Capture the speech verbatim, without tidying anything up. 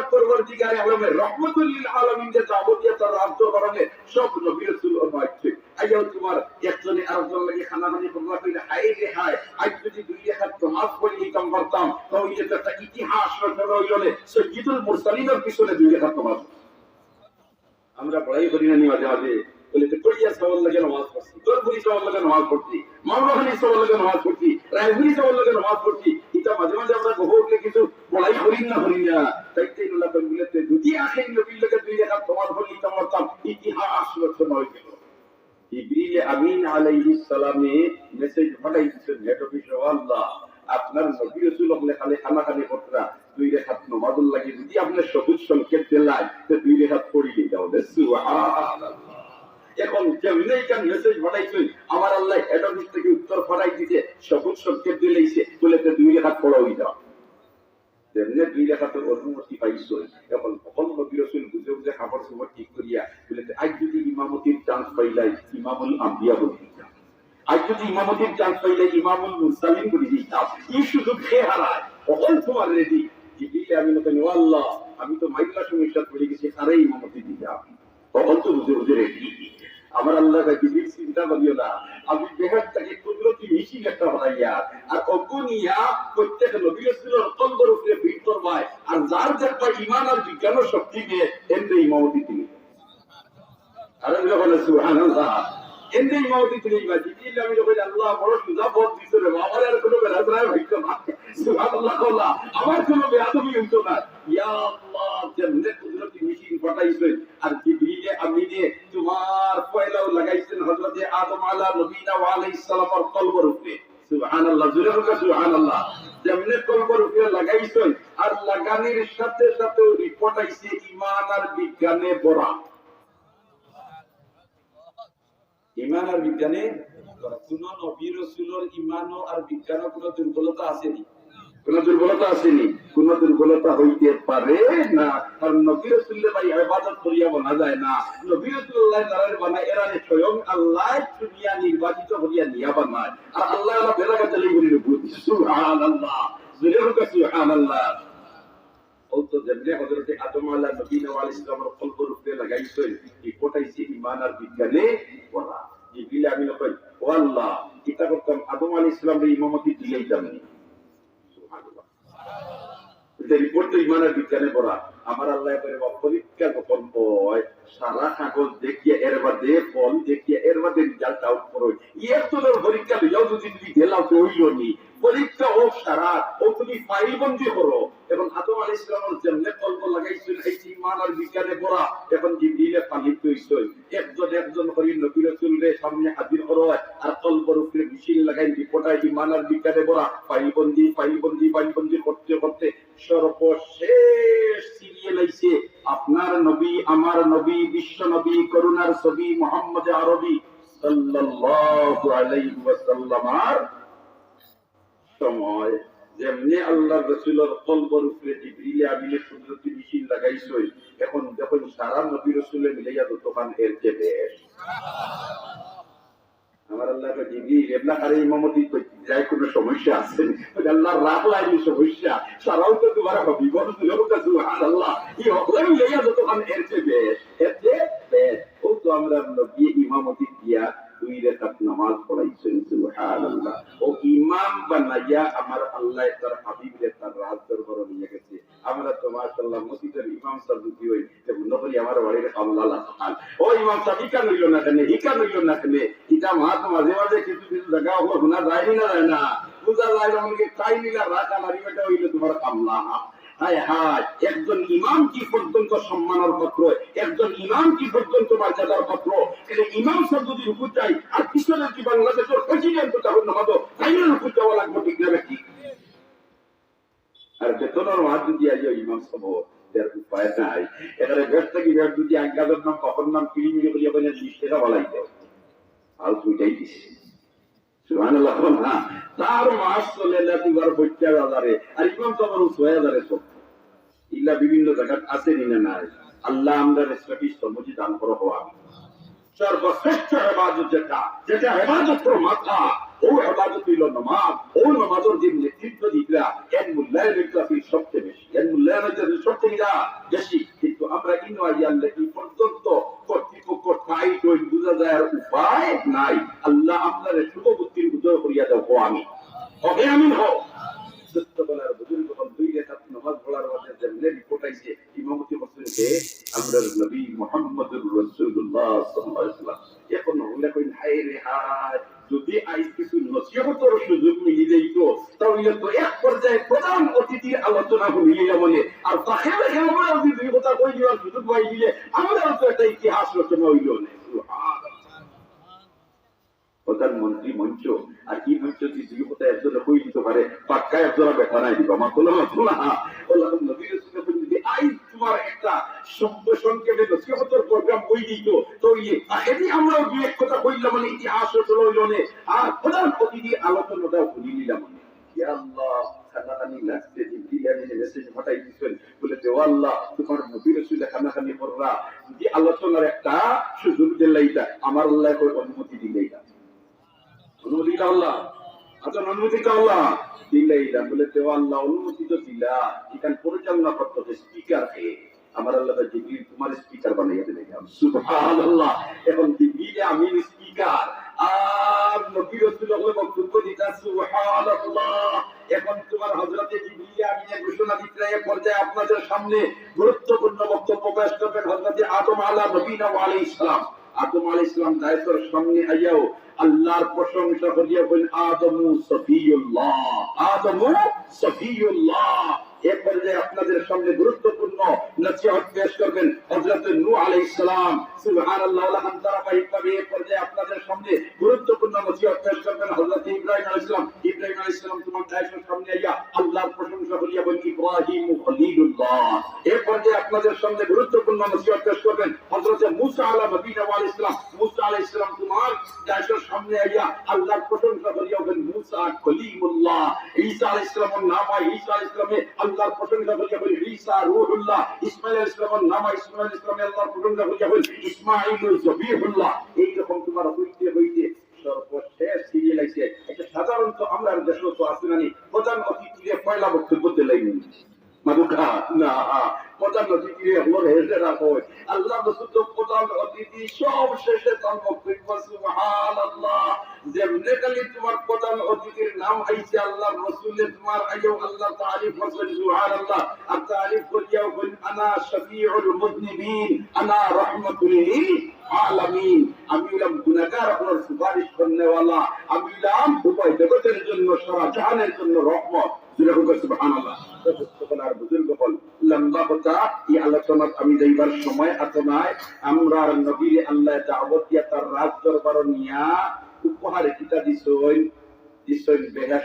পরওয়ারদিগারে আলমে রহমতুল্লিল আলামিন যে দাওয়াত দিয়া তার রাত দরবারে সব নবী রাসূল ও মাইছে। আইয়াও তোমার একজনে আরেকজন লাগি খানাখানি করলা কইলে, "হায় রে হায়, আজ যদি দুই রেকাত নামাজ পড়ি নিতাম পারতাম, তাহলে তো একটা ইতিহাস রচনা হইল নে, সৈয়দুল মুরসালিনের পিছনে দুই রেকাত নামাজ।" আমরা বড়াই করি না নি মাঝে মাঝে? বলে, "তো করিয়া সবার লগে নামাজ পড়ছি, দরপুরি সবার লগে নামাজ পড়ছি, মাওলাহানি সবার লগে নামাজ পড়ছি, রায়পুরি সবার লগে নামাজ পড়ছি।" এটা মাঝে মাঝে আমরা গহ উঠলে কিছু বড়াই করি না, করি না। তাই তো এগুলা কই বলে, তো যদি আখের নবীর লগে দুই রেকাত নামাজ পড়ি নিতাম পারতাম, ইতিহাস রচনা হয়ে গেল। জিবরিল আমিন আলাইহিস সালামে মেসেজ পাঠাই দিচ্ছেন, "হে নবী, ও আল্লাহ, আপনার নবী রাসূল হকলে খালি খানাখানি করতরা, দুই রেকাত নামাজর লাগি যদি আপনি সবুজ সংকেত দিলাই, তো দুই রেকাত পড়ি দিতে হবে।" সুবহানাল্লাহ। এখন যেমনি এখান মেসেজ পাঠাইছেন, আমার আল্লাহ হেড অফিস থেকে উত্তর পাঠাই দিতে, সবুজ সংকেত দিলাইছে, বলে, "তো দুই রেকাত পড়া হয়ে যাও।" যেমনে দুই রেকাতর অনুমতি পাইছো, এখন হকল নবী রাসূল বুঝে বুঝে কাপড় চোপড় ঠিক করিয়া বলে, "আজ যদি ইমামতির চান্স পাইলাই, ইমামুল আম্বিয়া বনি দিতাম। আজ যদি ইমামতির চান্স পাইলাই, ইমামুল মুরসালিন বনি দিতাম।" এই সুযোগ কে হারায়? হকল তোমার রেডি। জিবরিল আমিন বলেন, "ও আল্লাহ, আমি তো মাইল্লা সমস্যা পড়ে গেছি, আরে ইমামতি দিতাম।" তখন তো বুঝে বুঝে রেডি। আমার আল্লাহ কয়, "জিবরিল, চিন্তা করিও না, আমি বেহেশত থাকি কুদরতি মেশিন একটা বানাইয়া, আর অগু নিয়া প্রত্যেক নবী রাসূলর কলবর উপরে ফিট করবায়, আর যার দেখবা ইমান আর বিজ্ঞানর শক্তি দিয়ে, এমনি ইমামতি দিলে।" আরে বলে, বলে, "সুবহানাল্লাহ।" এমনি ইমামতি দিলে ইমাম। জিবরিল আমিন বলে, "আল্লাহ, বড় সুজা পথ দিছো রে, আমার আর কোনো বেড়াবেড়া হইতো না।" সুবহানাল্লাহ, আল্লাহ, আমার কোনো বেয়াদবি হইতো না। ইয়া আল্লাহ, যেমনে কুদরতি মেশিন পাঠাইছে, আর জিবরিলে আমিনে তোমার পয়লাও লাগাইছেন হযরতে আদম আলা নবীনা ওয়া আলাইহিস সালামর কলবর উপরে। সুবহানাল্লাহ, জোরে বলুন সুবহানাল্লাহ। যেমনে কলবর উপরে লাগাইছেন, আর লাগানির সাথে সাথে রিপোর্ট আইছে ইমান আর বিজ্ঞানে ভরা। ইমান আর বিজ্ঞানে ভরা। কোন নবী রাসূলর ইমানও আর বিজ্ঞানও কোনো দুর্বলতা আছেনি? কোনো দুর্বলতা আছেনি? কোনো দুর্বলতা হইতে পারে না। কারণ নবী রাসূলরে ভাই ইবাদত করিয়া বানা যায় না। নবী রাসূলুল্লাহ যারারে বানায়, এরারে স্বয়ং আল্লাহ চুনিয়া নির্বাচিত করিয়া নিয়া বানায়। আর আল্লাহ আল্লাহ বেলা গেছে লেগে বলি নবী। সুবহানাল্লাহ। জোরে হোক সুবহানাল্লাহ। ও তো যেমনে হযরতে আদম আলা নবীনা ওয়া আলাইহিস সালামর কলবর উপরে লাগাইছেন, এই পটাইছে ইমান আর বিজ্ঞানে ভরা। জিবরিল আমিন কয়, "ও আল্লাহ, কিতা করতাম, আদম আলাইহিস সালামরে ইমামতি দিলাইতাম নি।" সুবহানাল্লাহ। এটা রিপোর্ট তো ইমান আর বিজ্ঞানে ভরা। আমার আল্লাহ এবারে বা পরীক্ষা গোপন হয়, সারা কাগজ দেখিয়া এর বাদে, ফল দেখিয়া এর বাদে রিজাল্ট আউট করো। এই এক ধরনের পরীক্ষা লইয়াও যদি তুমি গেলাও তো হইল নি। পরীক্ষা হোক সারা, ও তুমি ফাইলবন্দি করো। এবং আদম আলাইহিস সালামর যেমনে কলব লাগাইছিল, এই যে ইমান আর বিজ্ঞানে ভরা, এখন জিবরিলে পালিত হইছিল। একজন একজন করি নবী রাসূলরে সামনে হাজির করো, আর কলবর উপরে মেশিন লাগাই রিপোর্টার ইমান আর বিজ্ঞানে ভরা, ফাইলবন্দি, ফাইলবন্দি, ফাইলবন্দি করতে করতে সর্বশেষ সিরিয়াল আইছে আপনার নবী, আমার নবী, বিশ্ব নবী, করুণার ছবি মোহাম্মদ আরবি সাল্লাল্লাহু আলাইহি ওয়াসাল্লাম। আর সময় যেমনে আল্লাহর রাসূলর কলবর উপরে জিবরিল আমিনে কুদরতি মেশিন লাগাইছইন, এখন দেখইন সারা নবী রাসূলে মিলাইয়া যতখান এর চেয়ে বেশ। আমার আল্লাহ কয়, "জিবরিল, এবলা কারে ইমামতি করতে যায় কোনো সমস্যা আছে নি?" বলে, "আল্লাহ, রাখলাইনি সমস্যা, সারাও তো তোমার হাবিব।" বলো, সুবহানাল্লাহ। এই হকলে মিলাইয়া যতখান এর চেয়ে বেশ, এর চেয়ে বেশ। ও তো আমরা নবী ইমামতি দিয়া দুই রাকাত নামাজ পড়াইছেন, সুবহানাল্লাহ। ও ইমাম বানাইয়া আমার আল্লাহ তার হাবিবরে তার রাজ দরবারো নিয়ে গেছে। আমরা তো মাশাআল্লাহ মসজিদর ইমাম সাহেব যদি হই, তে মনে করি আমার বাড়ির কামলা লাখান। ও ইমাম সাহেব, ইখান হইল না কেনে, ইখান হইল না কেনে? ইটা মাত মাঝে মাঝে কিছু কিছু জায়গা হলো শোনা যায় না, যায় না? বুঝা যায় না, অনেকে চাই নিলা রাখা নারী বেটা হইলে তোমার কামলা। হায় হায়, একজন ইমাম কি পর্যন্ত সম্মানের পাত্র, একজন ইমাম কি পর্যন্ত মর্যাদার পাত্র। তাহলে ইমাম সাহেব যদি রুকুত যায়, আর পিছনে কি বাংলাদেশের প্রেসিডেন্ট তো তখন নামাজও তাই রুকুত যাওয়া লাগবে, ঠিক না বেঠিক? আর বেতনের মাত যদি আইও ইমাম সাহেব, এর উপায় নাই। এখানে বেশ থাকি বেশ যদি আঙ্গাজের নাম, বাপর নাম, কিড়ি মিড়ি করিয়া কইলে বিশ টাকা বাড়াই দেও। আর দুইটাই দিছে। সুবহানাল্লাহ, না? তার মাস চলে না দুবার পঞ্চাশ হাজারে, আর ইমাম সাহেবের ছয় হাজারে চলে। ইলা বিভিন্ন জায়গাত আছে নি না নাই? আল্লাহ আমরা রেসপেক্ট বুঝি দান করো হওয়া। সর্বশ্রেষ্ঠ ইবাদত যেটা, যেটা ইবাদতের মাথা, ও ইবাদত অইল নামাজ, ও নামাজর যে নেতৃত্ব দিতরা, এর মূল্যায়ন অইতরা সবচেয়ে বেশি, এর মূল্যায়ন অইতরা সবচেয়ে কিতা বেশি। কিন্তু আমরা ইনো আইয়া আল্লাহ এই পর্যন্ত কর্তৃপক্ষ টাইট অইল, বুঝা যায় আর উপায় নাই। আল্লাহ আপনারে শুভবুদ্ধির উদয় করিয়া দাও, কও আমিন। কও আমিন। সত্য বলার বুজুর্গ অকল দুই রেকাত নামাজ পড়ার বাদে যেমনে রিপোর্ট আইছে, ইমামতি করছইন কে? আমরার নবী মুহাম্মদুর রাসূলুল্লাহ সাল্লাল্লাহু আলাইহি ওয়াসাল্লাম। এখন হইলা কইন, হায় রে হায়, যদি আইজ কিছু নসিহতর সুযোগ মিলি যাইতো, তাহলে তো এক পর্যায়ে প্রধান অতিথির আলোচনা হুনিলাম অনে। আর তাকে দেখে আমরা যদি দুই কথা কই দিবার সুযোগ পাই দিলে, আমরাও তো একটা ইতিহাস রচনা অইল অনে। সুবহানাল্লাহ। প্রধানমন্ত্রী মঞ্চ, আর এই মঞ্চ যদি দুই কথা একজনে কই দিতে পারে, পাক্কা একজোড়া বেটা নাই দিবা, মাতুলা মাতুলা। ওলা নবী রাসূল যখন যদি আইজ তোমার একটা সভ্য সংক্ষেপে নসিহতর প্রোগ্রাম কই দিত, তো ইয়ে, তাকে দিয়ে আমরাও দুই এক কথা কইলাম, মানে ইতিহাস রচনা অইল অনে। আর প্রধান অতিথির আলোচনাটাও হুনিলাম অনে। ইয়া আল্লাহ, কানাকানি লাগছে, জিবরিল আমিনে মেসেজ পাঠাই দিছেন, বলে, "দেও আল্লাহ, তোমার নবী রাসূলে কানাকানি কররা, যদি আলোচনার একটা সুযোগ দিলাইতা, আমার আল্লাহ কই অনুমতি দিলাইতা।" অনুমতি দিতা আল্লাহ, আচ্ছা, অনুমতি দিতা আল্লাহ, দিলাইলা। বলে, "দেও আল্লাহ, অনুমতি তো দিলা, এখান পরিচালনা করতে হবে, স্পিকার কে?" আমার আল্লাহ তাআলা জিবরিল তোমার স্পিকার বানাইয়া দিলাইলা। সুবহানাল্লাহ। এখন জিবরিল আমিন স্পিকার, আর নবী রাসূল হকলে বক্তব্য দিতা। সুবহানাল্লাহ। এখন তোমার হযরতে জিবরিল আমিনে ঘোষণা দিতরা, এ পর্যায়ে আপনাদের সামনে গুরুত্বপূর্ণ বক্তব্য পেশ করবেন হযরতে আদম আলা নবীনা ওয়া আলাইহিস সালাম। আদম আলাইহিস সালাম ডায়াসর সামনে আইয়াও আল্লাহর প্রশংসা করিয়া বলেন, "আদমু সফিউল্লাহ, আদমু সফিউল্লাহ।" এ পর্যায়ে আপনাদের সামনে গুরুত্বপূর্ণ নসিহত পেশ করবেন হযরত নূহ আলাইহিস সালাম। সুবহানাল্লাহ। ওলা ধারাবাহিকভাবে এ পর্যায়ে আপনাদের সামনে গুরুত্বপূর্ণ নসিহত পেশ করবেন হযরত ইব্রাহিম আলাইহিস সালাম। ইব্রাহিম আলাইহিস সালাম তোমার ডায়াসর সামনে আইয়া আল্লাহর প্রশংসা করিয়া বলেন, "ইব্রাহিম খলিলুল্লাহ।" এ পর্যায়ে আপনাদের সামনে গুরুত্বপূর্ণ নসিহত পেশ করবেন হযরত মুসা আলা নবীনা ওয়া আলাইহিস সালাম। মুসা আলাইহিস সালাম তোমার ডায়াসর সামনে আইয়া আল্লাহর প্রশংসা করিয়া বলেন, "মুসা কলিমুল্লাহ।" ঈসা আলাইহিস সালামর নাম হয়, ঈসা আলাইহিস সালামে আল্লাহর প্রশংসা করিয়া বলেন, "ঈসা রূহুল্লাহ।" ইসমাইল আলাইহিস সালামর নাম হয়, ইসমাইল আলাইহিস সালামে আল্লাহর প্রশংসা করিয়া বলেন, "ইসমাইলু জবিহুল্লাহ।" এইরকম তোমার হইতে হইতে সর্বশেষ সিরিয়াল আইছে। এটা সাধারণত আমরার দেশো তো আছে না নি, প্রধান অতিথিরে পয়লা বক্তব্য দিলাই নি। মাদুকা না, প্রধান অতিথিরে হলো হেসে রাখো। আল্লাহ রসুল তো প্রধান অতিথি, সব শেষে তার বক্তব্য। সুবহানাল্লাহ। যেমনে খালি তোমার প্রধান অতিথির নাম আইছে, আল্লাহ রসুলে তোমার আইও আল্লাহ তারিফ করছেন। সুবহানাল্লাহ। আর তারিফ করিয়াও বলেন, "আনা শফিউল মুজনিবিন, আনা রাহমাতুল লিল আলামিন।" আমি হইলাম গুনাহগার অকলর সুপারিশ করনেওয়ালা, আমি হইলাম উভয় জগতের জন্য, সারা জাহানের জন্য রহমত। জোরে হোক সুবহানাল্লাহ। তো বুজুর্গ অকল, লম্বা কথা, এই আলোচনাত আমি যাইবার সময় আতো নাই। আমরার নবীরে আল্লাহ দাওয়াত দিয়া তার রাজ দরবার নিয়া উপহারে কিতা দিছইন, দিছইন বেহেশত।